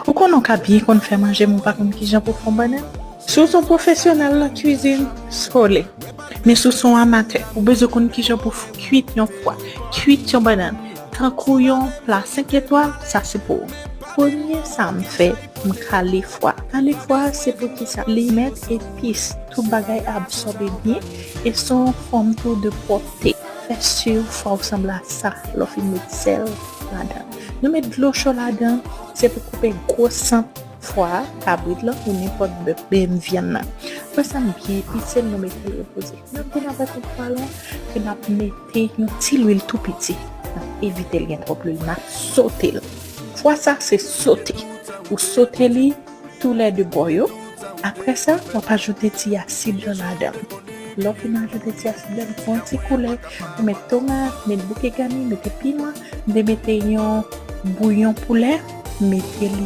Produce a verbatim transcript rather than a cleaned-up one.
Ou konnen w ka byen konn fè manje, men w pa konn kijan pou fè yon bannann? Si w se yon pwofesyonèl nan kwizin, sole. Men si w se yon amatè, ou bezwen konn kijan pou f- kwit yon fwa, kwit yon bannann, tankou yon pla senk etwal, sa se pou ou. Premye sa m fè, m kale fwa. Kale fwa se pou kisa? Li mèt epis, tout bagay absòbe byen, e se yon fòm tou de pwòpte. Fè si fwa w sanble a sa lè w fin met sèl ladan. Nou met dlo cho ladan, se pou koupe gwo sant fwa a, kabrit lan ou nenpòt bèf, menm vyann nan. Apre sa, m byen epise l, nou mete l repoze. N ap vin avèk yon pwalon ke n ap mete yon ti lwil tou piti. N ap evite l gen twòp lwil, n ap sote l. Fwa sa, se sote. Ou sote li toulède bò yo. Apre sa, w ap ajoute ti asid lan ladan. Lè w fin ajoute ti asid lan, li pran ti koulè. Ou met tomat, met bouke gani, mete piman. M te mete yon bouyon poulè, mete li